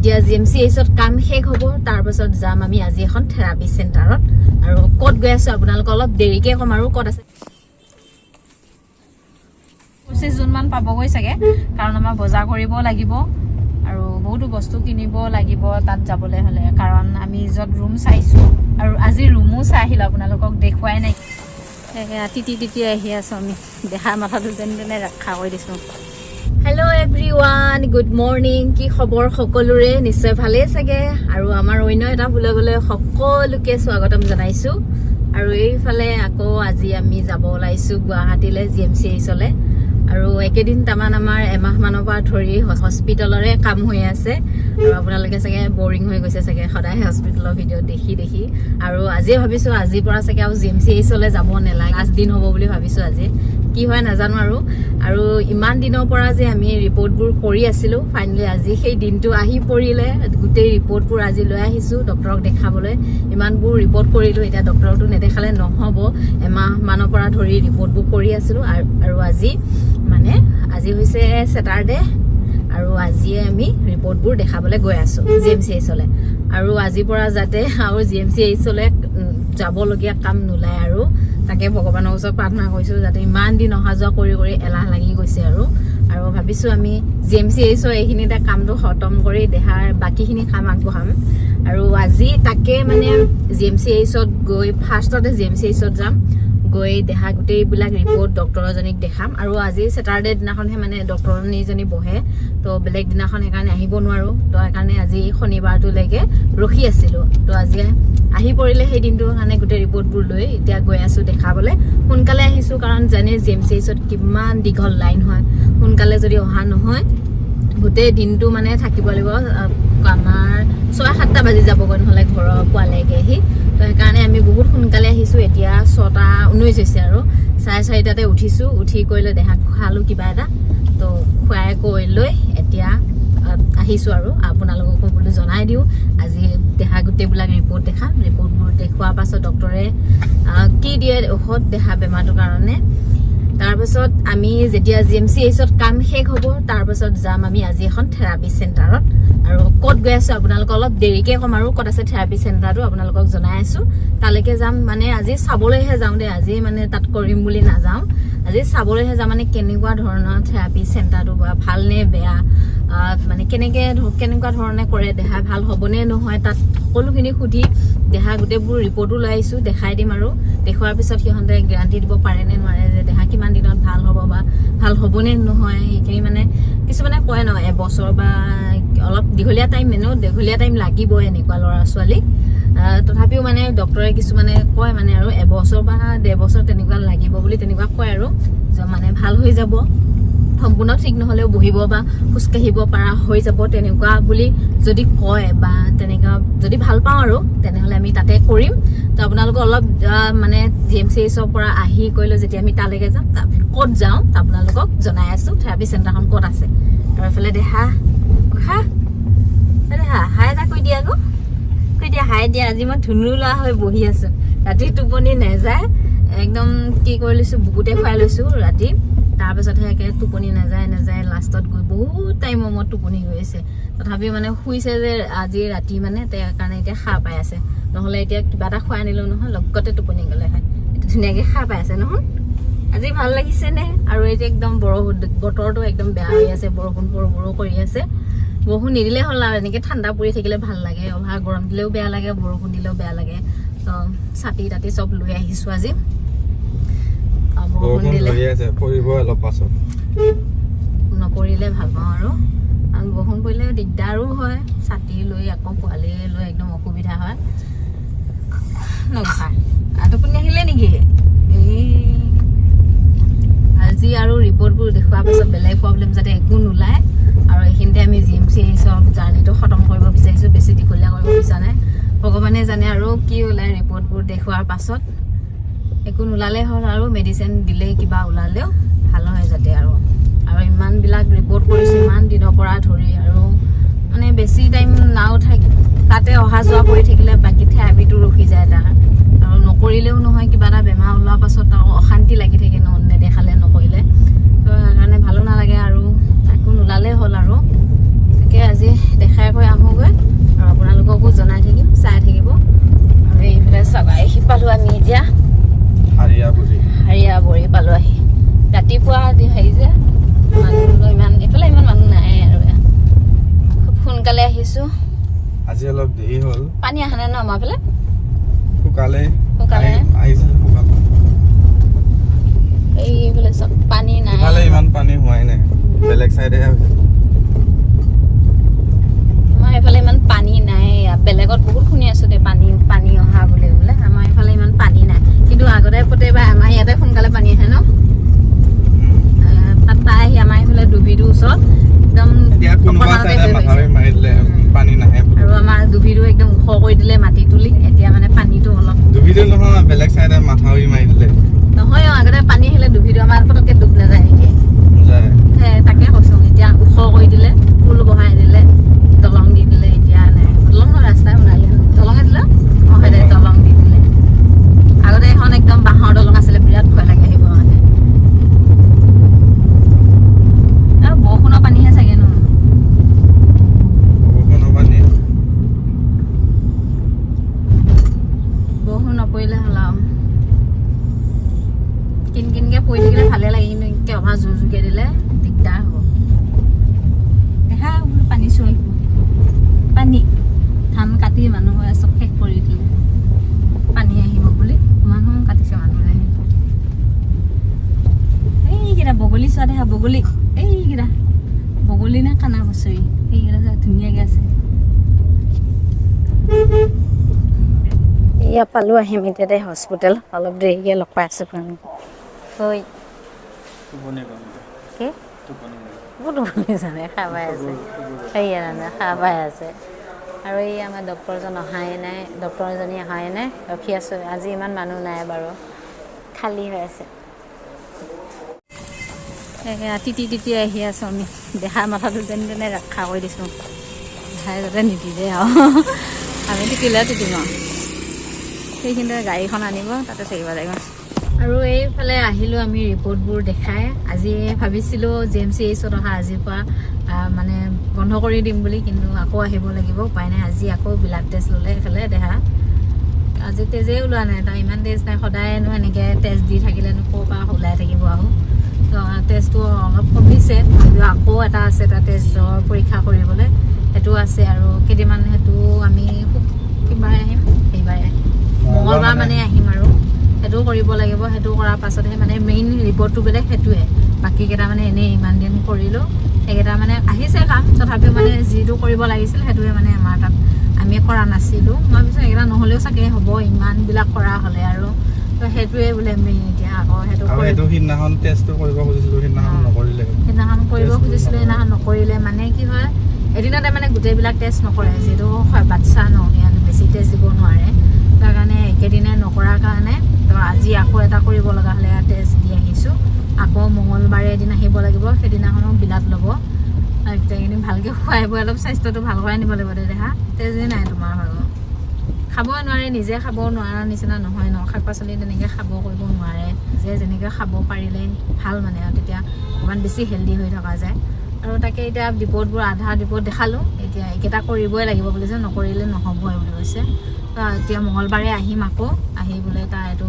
যেতিয়া G M C এইচত কাম শেষ হ'ব, তাৰপাছত যাম আমি আজি এখন থেৰাপি চেণ্টাৰত। আৰু ক'ত গৈ আছোঁ আপোনালোকক অলপ দেৰিকৈ ক'ম আৰু ক'ত আছে। 25 জুনমান পাবগৈ চাগে, কাৰণ আমাৰ বজাৰ কৰিব লাগিব আৰু বহুতো বস্তু কিনিব লাগিব তাত যাবলৈ হ'লে, কাৰণ আমি য'ত ৰুম চাইছোঁ আৰু আজি ৰুমো চাই আহিলোঁ, আপোনালোকক দেখুৱাই নাই। এয়া তিতি তিতি আহি আছোঁ আমি। দেহাৰ মাথাটো যেন তেনে ৰক্ষা কৰি দিছোঁ। Hello everyone, good morning. কি খবৰ সকলোৰে? নিশ্চয় ভালেই চাগে। আৰু আমাৰ অন্য এটা ভ্লগলৈ সকলোকে স্বাগতম জনাইছোঁ। আৰু এইফালে আকৌ আজি আমি যাব ওলাইছোঁ গুৱাহাটীলৈ, জি এম চি এইচলৈ। আৰু একেদিন তাৰমান আমাৰ এমাহমানৰ পৰা ধৰি হস্পিটেলৰে কাম হৈ আছে আৰু আপোনালোকে চাগে বৰিং হৈ গৈছে চাগে সদায় হস্পিটেলৰ ভিডিঅ' দেখি দেখি। আৰু আজিয়ে ভাবিছোঁ, আজিৰ পৰা চাগে আৰু জি এম চি এইচলৈ যাব নালাগে, লাষ্ট দিন হ'ব বুলি ভাবিছোঁ। আজি কি হয় নাজানো আৰু। আৰু ইমান দিনৰ পৰা যে আমি ৰিপৰ্টবোৰ কৰি আছিলোঁ, ফাইনেলি আজি সেই দিনটো আহি পৰিলে। গোটেই ৰিপৰ্টবোৰ আজি লৈ আহিছোঁ ডক্টৰক দেখাবলৈ। ইমানবোৰ ৰিপৰ্ট কৰিলোঁ, এতিয়া ডক্টৰকতো নেদেখালে নহ'ব। এমাহমানৰ পৰা ধৰি ৰিপৰ্টবোৰ কৰি আছিলোঁ আৰু আজি মানে আজি হৈছে ছেটাৰডে আৰু আজিয়ে আমি ৰিপৰ্টবোৰ দেখাবলৈ গৈ আছোঁ জি এম চি এইচলৈ। আৰু আজিৰ পৰা যাতে আৰু জি এম চি এইচলৈ যাবলগীয়া কাম নোলায় আৰু তাকে ভগৱানৰ ওচৰত প্ৰাৰ্থনা কৰিছোঁ, যাতে ইমান দিন অহা যোৱা কৰি কৰি এলাহ লাগি গৈছে। আৰু আৰু ভাবিছোঁ আমি জি এম চি এইচৰ এইখিনিতে কামটো খতম কৰি দেহাৰ বাকীখিনি কাম আগবঢ়াম। আৰু আজি তাকে মানে জি এম চি এইচত গৈ, ফাৰ্ষ্টতে জি এম চি এইচত যাম, গৈ দেহা গোটেইবিলাক ৰিপৰ্ট ডক্টৰজনীক দেখাম। আৰু আজি ছেটাৰডে দিনাখনহে মানে ডক্টৰনীজনী বহে, তো বেলেগ দিনাখন সেইকাৰণে আহিব নোৱাৰোঁ। তো সেইকাৰণে আজি শনিবাৰটোলৈকে ৰখি আছিলোঁ। তো আজি আহি পৰিলে সেই দিনটোৰ কাৰণে গোটেই ৰিপৰ্টবোৰ লৈ এতিয়া গৈ আছোঁ দেখাবলৈ। সোনকালে আহিছোঁ, কাৰণ জানে জি এম চি এইচত কিমান দীঘল লাইন হয়। সোনকালে যদি অহা নহয়, গোটেই দিনটো মানে থাকিব লাগিব। আমাৰ 6-7টা বাজি যাবগৈ নহ'লে ঘৰৰ পোৱালৈকে আহি। তো সেইকাৰণে আমি বহুত সোনকালে আহিছোঁ। এতিয়া 6টা 19 হৈছে আৰু 4:30তে উঠিছোঁ। উঠি কৰি লৈ দেহাক খোৱালোঁ কিবা এটা, তো খুৱাই কৰি লৈ এতিয়া আহিছোঁ। আৰু আপোনালোককো বোলো জনাই দিওঁ, আজি দেহা গোটেইবিলাক ৰিপৰ্ট দেখাম। ৰিপৰ্টবোৰ দেখুওৱাৰ পাছত ডক্টৰে কি দিয়ে ঔষধ দেহা বেমাৰটোৰ কাৰণে। তাৰপাছত আমি যেতিয়া জি এম চি এইচত কাম শেষ হ'ব, তাৰপাছত যাম আমি আজি এখন থেৰাপি চেণ্টাৰত। আৰু ক'ত গৈ আছোঁ আপোনালোকক অলপ দেৰিকৈ ক'ম আৰু ক'ত আছে থেৰাপি চেণ্টাৰটো আপোনালোকক জনাই আছোঁ। তালৈকে যাম, মানে আজি চাবলৈহে যাওঁ দেই। আজি মানে তাত কৰিম বুলি নাযাওঁ, আজি চাবলৈহে যাম, মানে কেনেকুৱা ধৰণৰ থেৰাপি চেণ্টাৰটো বা ভাল নে বেয়া, মানে কেনেকৈ কেনেকুৱা ধৰণে কৰে, দেহা ভাল হ'বনে নহয়, তাত সকলোখিনি সুধি দেহা গোটেইবোৰ ৰিপৰ্টো লৈ আহিছোঁ, দেখাই দিম। আৰু দেখুৱাৰ পিছত সিহঁতে গেৰাণ্টি দিব পাৰে নে নোৱাৰে যে দেহা কিমান দিনত ভাল হ'ব বা ভাল হ'বনে নহয়, সেইখিনি। মানে কিছুমানে কয় ন এবছৰ বা অলপ দীঘলীয়া টাইম, এনেও দীঘলীয়া টাইম লাগিব এনেকুৱা ল'ৰা ছোৱালীক। তথাপিও মানে ডক্টৰে কিছুমানে কয় মানে আৰু এবছৰ বা 1.5 বছৰ তেনেকুৱা লাগিব বুলি তেনেকুৱা কয়। আৰু যে মানে ভাল হৈ যাব, সম্পূৰ্ণ ঠিক নহ'লেও বহিব বা খোজকাঢ়িব পৰা হৈ যাব তেনেকুৱা বুলি যদি কয় বা তেনেকুৱা যদি ভাল পাওঁ আৰু তেনেহ'লে আমি তাতে কৰিম। তো আপোনালোকক অলপ মানে জি এম চি এইচৰ পৰা আহি কৰি লৈ যেতিয়া আমি তালৈকে যাম, তাত ক'ত যাওঁ আপোনালোকক জনাই আছোঁ, থেৰাপি চেণ্টাৰখন ক'ত আছে। আৰু এইফালে দেহা খা, দেহা হাই এটা কৈ দিয়া আকৌ, কৈ দিয়া, হাই দিয়া। আজি মই ধুনু লোৱা হৈ বহি আছোঁ। ৰাতি টোপনি নাযায় একদম। কি কৰি লৈছোঁ, বুকুতে খুৱাই লৈছোঁ ৰাতি, তাৰপাছতহে একে টোপনি নাযায় নাযায়, লাষ্টত গৈ বহুত টাইমৰ মূৰত টোপনি গৈছে। তথাপিও মানে শুইছে যে আজি ৰাতি, মানে তেওঁৰ কাৰণে এতিয়া সাৰ পাই আছে। নহ'লে এতিয়া কিবা এটা খুৱাই আনিলেও নহয়, লগতে টোপনি গ'লে হয়। এতিয়া ধুনীয়াকৈ সাৰ পাই আছে নহয়। আজি ভাল লাগিছে নে? আৰু এতিয়া একদম বৰষুণ, বতৰটো একদম বেয়া হৈ আছে, বৰষুণ পৰো পৰো কৰি আছে। বৰষুণ নিদিলে হ'ল আৰু, এনেকে ঠাণ্ডা পৰি থাকিলে ভাল লাগে। অভাৰ গৰম দিলেও বেয়া লাগে, বৰষুণ দিলেও বেয়া লাগে। তো ছাতি তাতি চব লৈ আহিছোঁ আজি। বৰষুণ বৰষুণ দিলে ধৰি আছে, পৰিব অলপ পাছত। নপৰিলে ভাল পাওঁ আৰু, কাৰণ বৰষুণ পৰিলে দিগদাৰো হয়, ছাতি লৈ আকৌ পোৱালি লৈ একদম অসুবিধা হয়। নগোসাঁই টোপনি আহিলে নেকি? এই আজি আৰু ৰিপৰ্টবোৰ দেখুৱাৰ পাছত বেলেগ প্ৰব্লেম যাতে একো নোলায়। আৰু এইখিনিতে আমি জি এম চি এইচৰ জাৰ্ণিটো খতম কৰিব বিচাৰিছোঁ, বেছি দীঘলীয়া কৰিব বিচৰা নাই। ভগৱানে জানে আৰু কি ওলায় ৰিপৰ্টবোৰ দেখুৱাৰ পাছত। একো নোলালে হ'ল আৰু মেডিচিন দিলেই কিবা ওলালেও ভাল হয় যাতে। আৰু আৰু ইমানবিলাক ৰিপৰ্ট কৰিছোঁ ইমান দিনৰ পৰা ধৰি, আৰু মানে বেছি টাইম নাও থাক তাতে অহা যোৱা কৰি থাকিলে বাকী থেৰাপিটো ৰখি যায় তাৰ। আৰু নকৰিলেও নহয়, কিবা এটা বেমাৰ ওলোৱাৰ পাছত আৰু অশান্তি লাগি থাকে ন নেদেখালে নকৰিলে। তো সেইকাৰণে ভালো নালাগে। আৰু একো নোলালেই হ'ল আৰু, তাকে আজি দেখাই কৰি আহোঁগৈ। আহিছোঁ। আজি অলপ দেৰি হ'ল। পানী অহা নাই ন আমাৰ ফালে? শুকালে। শুকালে? আহিছিল, শুকালে। এইফালে চব পানী নাই। ইফালে ইমান পানী হোৱাই নাই, বেলেগ চাইডেহে হৈছে। আমাৰ এইফালে ইমান পানী নাই। বেলেগত বহুত শুনি আছো দে, পানী পানী অহা বুলি বোলে। আমাৰ এইফালে ইমান পানী নাই, কিন্তু আগতে প্ৰত্যেকবাৰ আমাৰ ইয়াতে সোনকালে পানী আহে ন। তাত পাই আহি আমাৰ এইফালে ডুবিটোৰ ওচৰত একদম এতিয়া কোনোবা অকণমানতে চাইডে হৈ মাথাউৰি গৈছে। মাৰি দিলে, পানী নাহে বোলে। আৰু আমাৰ ডুবিটো একদম ওখ কৰি দিলে মাটি তুলি, এতিয়া মানে পানীটো অলপ ডুবিটো নহয়, বেলেগ চাইডে মাথাউৰি মাৰি দিলে। নহয় অ, আগতে পানী আহিলে ডুবিটো আমাৰ পটককে ডুব নাযায় নেকি? যায়। সেই তাকে কৈছো, এতিয়া ওখ কৰি দিলে, পুল বহাই দিলে, দলং দি দিলে। এতিয়া নাই, দলং নহয়, ৰাস্তাই বনালে। দলঙে দিলে অ, সেইদে দলং দি দিলে। আগতে এখন একদম বাঁহৰ দলং আছিলে, বিৰাট ভয় লাগে আহিব কাৰণে। আৰু বৰষুণৰ পানীহে চাগে ন? বৰষুণৰ পানী। বৰষুণ নপৰিলে হ'ল আৰু। কিন কিনকে পৰি থাকিলে ভালে লাগে, কিন্তু এনেকে অভাৰ জোৰ জোৰকে দিলে দিগদাৰ হ'ব। দেখা বোলো পানী চুই আহিব। পানী ধান কাটি মানুহে চব শেষ কৰি দিলে, পানী আহিব বুলি মানুহ কাটিছে মানুহে। এইকেইটা বগলী চোৱা দেখা, বগলী এইকেইটা, বগলী নে কানা বছৰি, সেইকেইটা চোৱা, ধুনীয়াকে আছে। এয়া পালোঁ আহিম এতিয়া দেই হস্পিটেল, অলপ দেৰিকে লগ পাই আছোঁ আপোনালোকক। ঐ কি বহুত টোপনি জানে, খাই পাই আছে, সেয়া জানে খাই পাই আছে। আৰু এই আমাৰ ডক্টৰজন অহাই নাই, ডক্টৰজনী অহাই নাই, ৰখি আছোঁ। আজি ইমান মানুহ নাই বাৰু, খালী হৈ আছে। এয়া তিতি তিতি আহি আছোঁ আমি। দেহাৰ মাথাটো যেন তেনে ৰক্ষা কৰি দিছোঁ, দেহাই যাতে নিতিতে আৰু আমি তিতিলেও তিতিম আৰু। সেইখিনিতে গাড়ীখন আনিব, তাতে থাকিব লাগিব। আৰু এইফালে আহিলোঁ আমি ৰিপৰ্টবোৰ দেখাই। আজি ভাবিছিলোঁ জিএমচিএইচত অহা আজিৰ পৰা মানে বন্ধ কৰি দিম বুলি, কিন্তু আকৌ আহিব লাগিব, উপায় নাই। আজি আকৌ ব্লাড টেষ্ট ল'লে এইফালে দেহা। আজি তেজেই ওলোৱা নাই, তাৰ ইমান তেজ নাই। সদায়নো এনেকৈ তেজ দি থাকিলেনো ক'ৰ পৰা ওলাই থাকিব আৰু। তো তেজটো অলপ কমিছে, তথাপিও আকৌ এটা আছে এটা তেজৰ পৰীক্ষা কৰিবলৈ, সেইটো আছে। আৰু কেইদিনমান সেইটো আমি খুব কিবাৰে আহিম, সেইবাৰে আহিম, মঙলবাৰ মানে আহিম আৰু সেইটোও কৰিব লাগিব। সেইটো কৰাৰ পাছতহে মানে মেইন ৰিপৰ্টটো বেলেগ, সেইটোৱে। বাকীকেইটা মানে এনেই ইমান দিন কৰিলোঁ, সেইকেইটা মানে আহিছে কাম, তথাপিও মানে যিটো কৰিব লাগিছিল সেইটোৱে মানে আমাৰ তাত আমি কৰা নাছিলোঁ। মই ভাবিছোঁ সেইকেইটা নহ'লেও চাগে হ'ব, ইমানবিলাক কৰা হ'লে আৰু। তো সেইটোৱে বোলে মেইন এতিয়া আকৌ সেইটো আৰু কৰি সেইটো সিদিনাখন টেষ্টটো কৰিব খুজিছিলো, সিদিনাখন নকৰিলে। সেইদিনাখন কৰিব টেষ্টটো খুজিছিলোঁ, নকৰে। সেইদিনাখন নকৰিলে। মানে কি হয়, এদিনতে মানে গোটেইবিলাক টেষ্ট নকৰে, যিহেতু হয় বাচ্ছা ন, সিহঁতে বেছি টেষ্ট দিব নোৱাৰে। তাৰ কাৰণে একেদিনাই নকৰাৰ কাৰণে তো আজি আকৌ এটা কৰিব লগা হ'লে টেষ্ট দি আহিছোঁ। আকৌ মঙলবাৰে এদিন আহিব লাগিব, সেইদিনাখনো বিলাত ল'ব। আৰু এতিয়া এইকেইদিন ভালকৈ খুৱাই বোৱাই অলপ স্বাস্থ্যটো ভাল কৰাই নিব লাগিব। দে দেহা, তেজেই নাই তোমাৰ ভাগৰ, খাবই নোৱাৰে, নিজে খাব নোৱাৰা নিচিনা নহয় ন। শাক পাচলি তেনেকৈ খাব কৰিব নোৱাৰে, যে যেনেকৈ খাব পাৰিলে ভাল মানে আৰু তেতিয়া অকণমান বেছি হেল্ডি হৈ থকা যায়। আৰু তাকে এতিয়া ৰিপৰ্টবোৰ আধা ৰিপৰ্ট দেখালোঁ, এতিয়া এইকেইটা কৰিবই লাগিব বুলি কৈছে, নকৰিলে নহ'বই বুলি কৈছে। তো এতিয়া মঙলবাৰে আহিম আকৌ, আহি বোলে তাৰ এইটো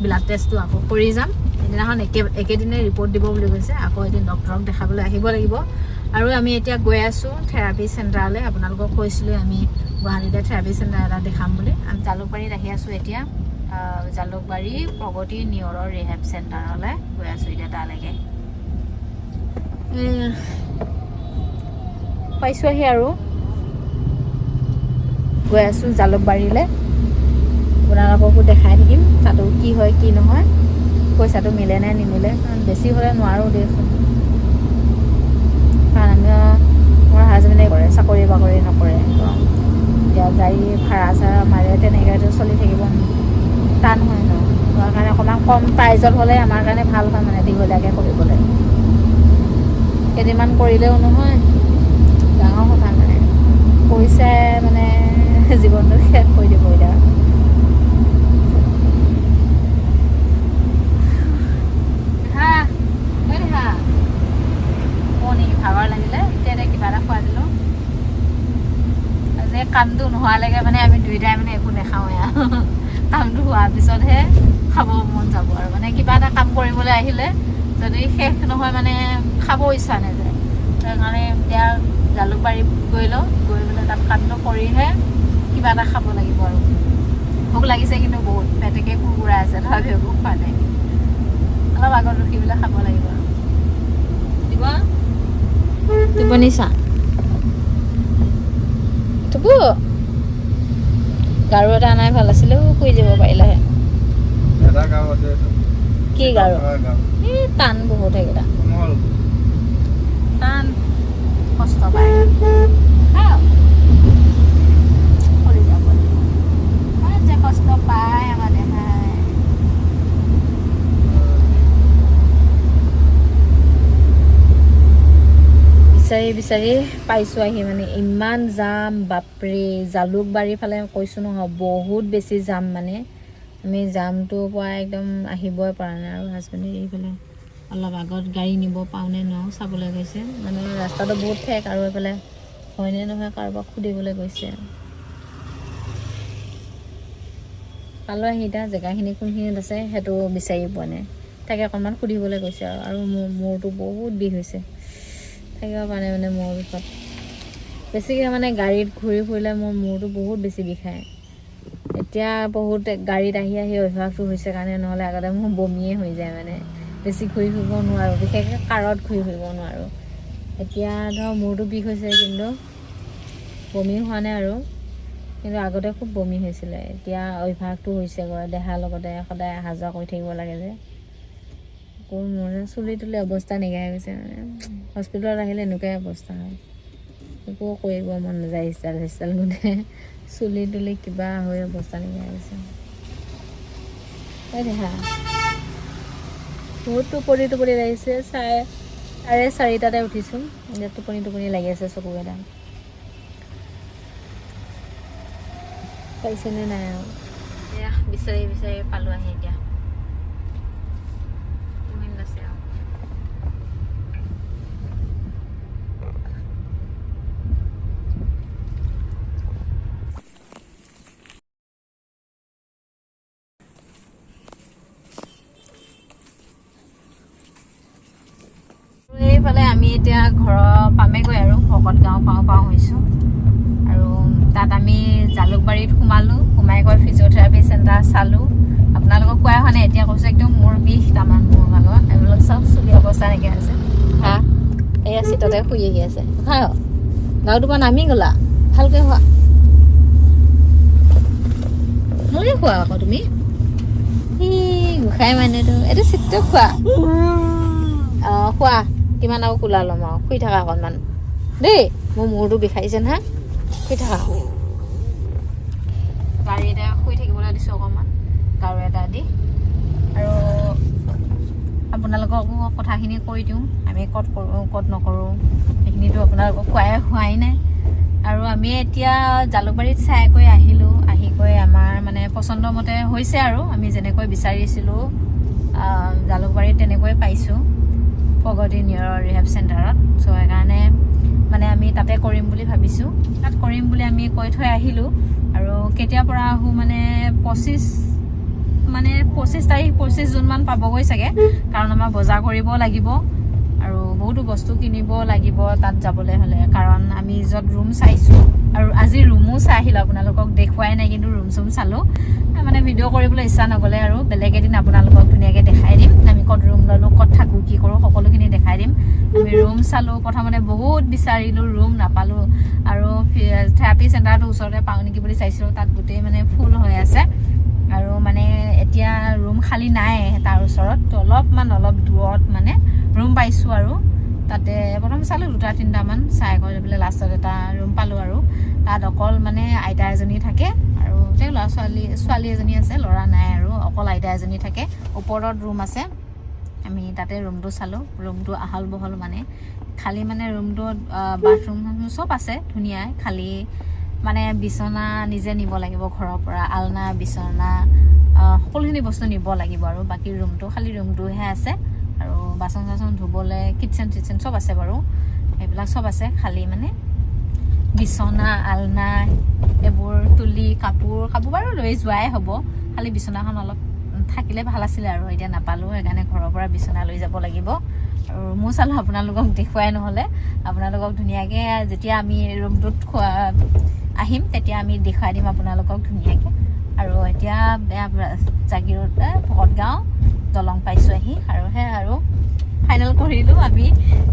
ব্লাড টেষ্টটো আকৌ কৰি যাম। সেইদিনাখন একেদিনাই ৰিপৰ্ট দিব বুলি কৈছে। আকৌ এদিন ডক্টৰক দেখাবলৈ আহিব লাগিব। আৰু আমি এতিয়া গৈ আছোঁ থেৰাপি চেণ্টাৰলৈ। আপোনালোকক কৈছিলোঁ আমি গুৱাহাটীতে থেৰাপি চেণ্টাৰ এটা দেখাম বুলি। আমি জালুকবাৰীত আহি আছোঁ এতিয়া, জালুকবাৰী প্ৰগতি নিয়ৰৰ ৰিহেব চেণ্টাৰলৈ গৈ আছোঁ এতিয়া তালৈকে। পাইছোঁ আহি আৰু গৈ আছোঁ জালুকবাৰীলৈ। আপোনালোককো দেখাই থাকিম তাতো কি হয় কি নহয়, পইচাটো মিলে নে নিমিলে। কাৰণ বেছি হ'লে নোৱাৰোঁ দিয়কচোন, কাৰণ আমি মোৰ হাজবেণ্ডে কৰে, চাকৰি বাকৰি নকৰে। তো এতিয়া গাড়ী ভাড়া চাড়া মাৰে, তেনেকৈতো চলি থাকিব টান হয় ন। তাৰ কাৰণে অকণমান কম প্ৰাইজত হ'লে আমাৰ কাৰণে ভাল হয়, মানে দীঘলীয়াকৈ কৰিবলৈ। কেইদিনমান কৰিলেও নহয়, ডাঙৰ কথা মানে পইচাই মানে জীৱনটো শেষ কৰি দিব এতিয়া। হা ঐ দেহা, নেকি ভাগৰ লাগিলে, এতিয়া এতিয়া কিবা এটা খুৱাই দিলোঁ। আজি কামটো নোহোৱালৈকে মানে আমি দুয়োটাই মানে একো নাখাওঁৱে আৰু। কামটো হোৱাৰ পিছতহে খাব মন যাব আৰু। মানে কিবা এটা কাম কৰিবলৈ আহিলে যদি শেষ নহয় মানে খাব ইচ্ছা নাযায়। সেইকাৰণে এতিয়া জালুকবাৰীত গৈ লওঁ, গৈ পেলাই কিবা এটা খাব লাগিব আৰু ভোক লাগিছে কিন্তু বহুত পেটেকে কুৰকুৰাই আছে, তথাপিও ভোক খোৱা নাই। অলপ আগত ৰখি পেলাই খাব লাগিব আৰু। দিব টোপনি চা টুপু, গাৰু এটা আনাই ভাল আছিলে, শুই যাব পাৰিলেহে। এটা গাৰু আছে। কি গাৰু? গাৰু। এই টান বহুত সেইকেইটা। কোমল। টান, কষ্ট পায়। খাওঁ কৰি যাব যে কষ্ট পায় আমাৰ দেহাই। বিচাৰি বিচাৰি পাইছোঁ আহি। মানে ইমান জাম, বাপৰে! জালুকবাৰীৰ ফালে কৈছোঁ নহয়, বহুত বেছি জাম। মানে আমি জামটোৰ পৰা একদম আহিবই পৰা নাই। আৰু হাজবেণ্ডে এইফালে অলপ আগত গাড়ী নিব পাৰোঁ নে নোৱাৰোঁ চাবলৈ গৈছে। মানে ৰাস্তাটো বহুত ঠেক আৰু এইফালে হয়নে নহয় কাৰোবাক সুধিবলৈ গৈছে। পালোঁ আহি। এতিয়া জেগাখিনি কোনখিনিত আছে সেইটো বিচাৰি পোৱা নাই, তাকে অকণমান সুধিবলৈ গৈছে। আৰু মোৰ মূৰটো বহুত বিষ হৈছে, থাকিব পৰা নাই। মানে মূৰৰ বিষত বেছিকৈ মানে গাড়ীত ঘূৰি ফুৰিলে মোৰ মূৰটো বহুত বেছি বিষায়। এতিয়া বহুত গাড়ীত আহি আহি অভ্যাসটো হৈছে কাৰণে, নহ'লে আগতে মোৰ বমিয়ে হৈ যায়। মানে বেছি ঘূৰি ফুৰিব নোৱাৰোঁ, বিশেষকৈ কাৰত ঘূৰি ফুৰিব নোৱাৰোঁ। এতিয়া ধৰ মূৰটো বিষ হৈছে কিন্তু বমি হোৱা নাই আৰু, কিন্তু আগতে খুব বমি হৈছিলে। এতিয়া অভ্যাসটো হৈছেগৈ, দেহাৰ লগতে সদায় অহা যোৱা কৰি থাকিব লাগে যে। আকৌ মোৰ চুলি তুলি অৱস্থা নাইকিয়া হৈ গৈছে। মানে হস্পিটেলত আহিলে এনেকুৱাই অৱস্থা হয়, একো কৰিব মন নাযায়। ষ্টাইল চিষ্টাইল গোটেই চুলি তুলি কিবা হৈ অৱস্থা নাইকিয়া হৈ গৈছে। এই দেহা বহুত টোপনি টোপনি লাগিছে। 4:30তে উঠিছোঁ, এতিয়া টোপনি টোপনি লাগি আছে চকুকেইটা। পাইছেনে নাই? আৰু এয়া বিচাৰি বিচাৰি পালোঁ আহি। এতিয়া কোনখিনিত আছে আৰু? এইফালে আমি এতিয়া ঘৰৰ পামেগৈ আৰু, ভকত গাঁও পাওঁ পাওঁ হৈছোঁ। আৰু তাত আমি জালুকবাৰীত সোমালোঁ, সোমাই গৈ ফিজিঅ'থেৰাপি চেণ্টাৰ চালোঁ। আপোনালোকক কোৱাই হোৱা নাই, এতিয়া কৈছোঁ। একদম মূৰ বিষ তামান মোৰ ভাগৰ। এইবিলাক চাওক, চুলি অৱস্থা নাইকিয়া হৈছে। হা, এয়া চিটতে শুই আহি আছে। খাই গাৰুটোৰ পৰা নামি গ'লা। ভালকৈ খোৱা, ভালকৈ খোৱা আকৌ তুমি। ই গোসাঁই মানুহটো, এইটো চিটটো খোৱা। অঁ, খোৱা। কিমান আৰু কোলা ল'ম আৰু। শুই থাকা অকণমান দেই, মোৰ মূৰটো বিষাইছে নহয়। শুই থাকা। গাড়ীতে শুই থাকিবলৈ দিছোঁ অকণমান গাৰু এটা দি। আৰু আপোনালোককো কথাখিনি কৈ দিওঁ, আমি ক'ত কৰোঁ ক'ত নকৰোঁ সেইখিনিতো আপোনালোকক কোৱাই হোৱাই নাই। আৰু আমি এতিয়া জালুকবাৰীত চাই কৰি আহিলোঁ। আহি গৈ আমাৰ মানে পচন্দ মতে হৈছে আৰু আমি যেনেকৈ বিচাৰিছিলোঁ জালুকবাৰীত তেনেকৈ পাইছোঁ, প্ৰগতি নিউৰ ৰিহেব চেণ্টাৰত। চ' সেইকাৰণে মানে আমি তাতে কৰিম বুলি ভাবিছোঁ। তাত কৰিম বুলি আমি কৈ থৈ আহিলোঁ। আৰু কেতিয়াৰ পৰা আহোঁ মানে 25 তাৰিখ, 25 জুনমান পাবগৈ চাগে, কাৰণ আমাৰ বজাৰ কৰিব লাগিব আৰু বহুতো বস্তু কিনিব লাগিব তাত যাবলৈ হ'লে। কাৰণ আমি য'ত ৰুম চাইছোঁ, আৰু আজি ৰুমো চাই আহিলোঁ, আপোনালোকক দেখুৱাই নাই, কিন্তু ৰুম চুম চালোঁ। মানে ভিডিঅ' কৰিবলৈ ইচ্ছা নগ'লে আৰু বেলেগ এদিন আপোনালোকক ধুনীয়াকৈ দেখাই দিম, আমি ক'ত ৰুম ল'লোঁ, ক'ত থাকোঁ, কি কৰোঁ, সকলোখিনি দেখাই দিম। আমি ৰুম চালোঁ, প্ৰথমতে বহুত বিচাৰিলোঁ, ৰুম নাপালোঁ। আৰু থেৰাপি চেণ্টাৰটো ওচৰতে পাওঁ নেকি বুলি চাইছিলোঁ, তাত গোটেই মানে ফুল হৈ আছে আৰু মানে এতিয়া ৰুম খালী নাই তাৰ ওচৰত। তো অলপমান অলপ দূৰত মানে ৰুম পাইছোঁ আৰু তাতে প্ৰথম চালোঁ দুটা তিনিটামান, চাই কৰি পেলাই লাষ্টত এটা ৰুম পালোঁ। আৰু তাত অকল মানে আইতা এজনী থাকে আৰু তেওঁ ল'ৰা ছোৱালী, ছোৱালী এজনী আছে, ল'ৰা নাই আৰু অকল আইতা এজনী থাকে। ওপৰত ৰুম আছে, আমি তাতে ৰুমটো চালোঁ। ৰুমটো আহল বহল, মানে খালী মানে ৰুমটোত বাথৰুম চব আছে ধুনীয়াই, খালী মানে বিচনা নিজে নিব লাগিব ঘৰৰ পৰা, আলনা বিচনা সকলোখিনি বস্তু নিব লাগিব। আৰু বাকী ৰুমটো খালী ৰুমটোহে আছে। আৰু বাচন চাচন ধুবলৈ কিটচেন চিটচেন চব আছে বাৰু, সেইবিলাক চব আছে। খালী মানে বিচনা আলনা এইবোৰ তুলি কাপোৰ কাপোৰ বাৰু লৈ যোৱাই হ'ব, খালী বিচনাখন অলপ থাকিলে ভাল আছিলে আৰু এতিয়া নাপালোঁ, সেইকাৰণে ঘৰৰ পৰা বিচনা লৈ যাব লাগিব। আৰু ৰুমো চালোঁ, আপোনালোকক দেখুৱাই নহ'লে। আপোনালোকক ধুনীয়াকৈ যেতিয়া আমি ৰুমটোত খোৱা আহিম, তেতিয়া আমি দেখুৱাই দিম আপোনালোকক ধুনীয়াকৈ। আৰু এতিয়া জাগীৰোড ভকতগাঁও দলং পাইছোঁ আহি। আৰু সেয়া আৰু ফাইনেল কৰিলোঁ, আমি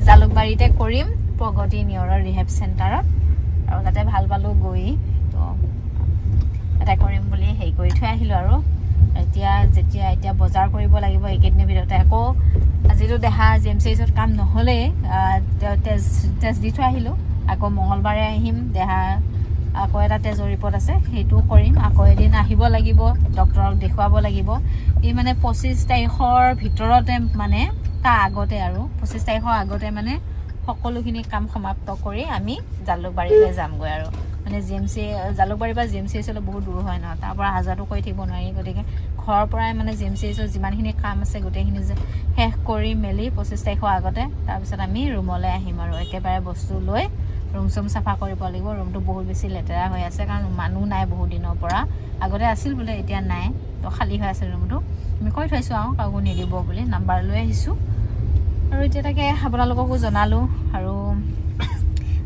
জালুকবাৰীতে কৰিম, প্ৰগতি নিয়ৰৰ ৰিহেব চেণ্টাৰত। আৰু তাতে ভাল পালোঁ গৈ, তো তাতে কৰিম বুলি হেৰি কৰি থৈ আহিলোঁ। আৰু এতিয়া যেতিয়া এতিয়া বজাৰ কৰিব লাগিব এইকেইদিনৰ ভিতৰতে। আকৌ আজিতো দেহা জিএমচিএইচত কাম নহ'লেই, তেজ তেজ দি থৈ আহিলোঁ। আকৌ মঙলবাৰে আহিম, দেহা আকৌ এটা তেজৰ ৰিপৰ্ট আছে, সেইটোও কৰিম। আকৌ এদিন আহিব লাগিব, ডক্টৰক দেখুৱাব লাগিব। এই মানে 25 তাৰিখৰ ভিতৰতে, মানে তাৰ আগতে আৰু 25 তাৰিখৰ আগতে মানে সকলোখিনি কাম সমাপ্ত কৰি আমি জালুকবাৰীলৈ যামগৈ। আৰু মানে জিএমচি জালুকবাৰীৰ পৰা জিএমচিএইচলৈ বহুত দূৰ হয় ন, তাৰ পৰা অহা যোৱাটো কৰি থাকিব নোৱাৰি। গতিকে ঘৰৰ পৰাই মানে জিএমচিএইচৰ যিমানখিনি কাম আছে গোটেইখিনি যে শেষ কৰি মেলি 25 তাৰিখৰ আগতে তাৰপিছত আমি ৰুমলৈ আহিম। আৰু একেবাৰে বস্তু লৈ ৰুম চুম চাফা কৰিব লাগিব। ৰুমটো বহুত বেছি লেতেৰা হৈ আছে, কাৰণ মানুহ নাই বহুত দিনৰ পৰা। আগতে আছিল বোলে, এতিয়া নাই, তো খালী হৈ আছে ৰুমটো। আমি কৈ থৈছোঁ আৰু কাকো নিদিব বুলি, নাম্বাৰ লৈ আহিছোঁ। আৰু এতিয়া তাকে আপোনালোককো জনালোঁ। আৰু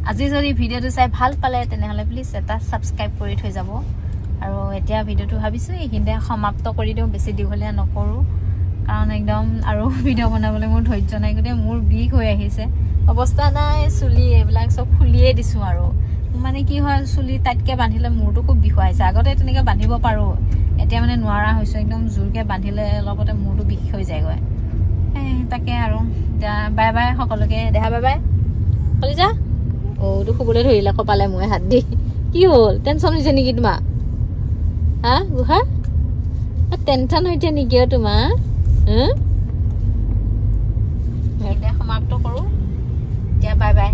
আজি যদি ভিডিঅ'টো চাই ভাল পালে, তেনেহ'লে প্লিজ এটা ছাবস্ক্ৰাইব কৰি থৈ যাব। আৰু এতিয়া ভিডিঅ'টো ভাবিছোঁ এইখিনিতে সমাপ্ত কৰি দিওঁ, বেছি দীঘলীয়া নকৰোঁ, কাৰণ একদম আৰু ভিডিঅ' বনাবলৈ মোৰ ধৈৰ্য নাই। গোটেই মোৰ বিষ হৈ আহিছে, অৱস্থা নাই। চুলি এইবিলাক চব খুলিয়ে দিছোঁ। আৰু মানে কি হয়, চুলি টাইটকৈ বান্ধিলে মূৰটো খুব বিষুৱাইছে। আগতে তেনেকৈ বান্ধিব পাৰোঁ, এতিয়া মানে নোৱাৰা হৈছোঁ। একদম জোৰকৈ বান্ধিলে অলপতে মূৰটো বিষ হৈ যায়গৈ। এই তাকে আৰু এতিয়া বাই বাই সকলোকে। দেহা বাই বাই। কলিজা অ' শুবলৈ ধৰিলে কপালে মোৰে হাত দি। কি হ'ল, টেনচন হৈছে নেকি তোমাৰ? হা গুহা, টেনচন হৈছে নেকি অ' তোমাৰ? সমাপ্ত কৰোঁ এতিয়া, বাই বাই।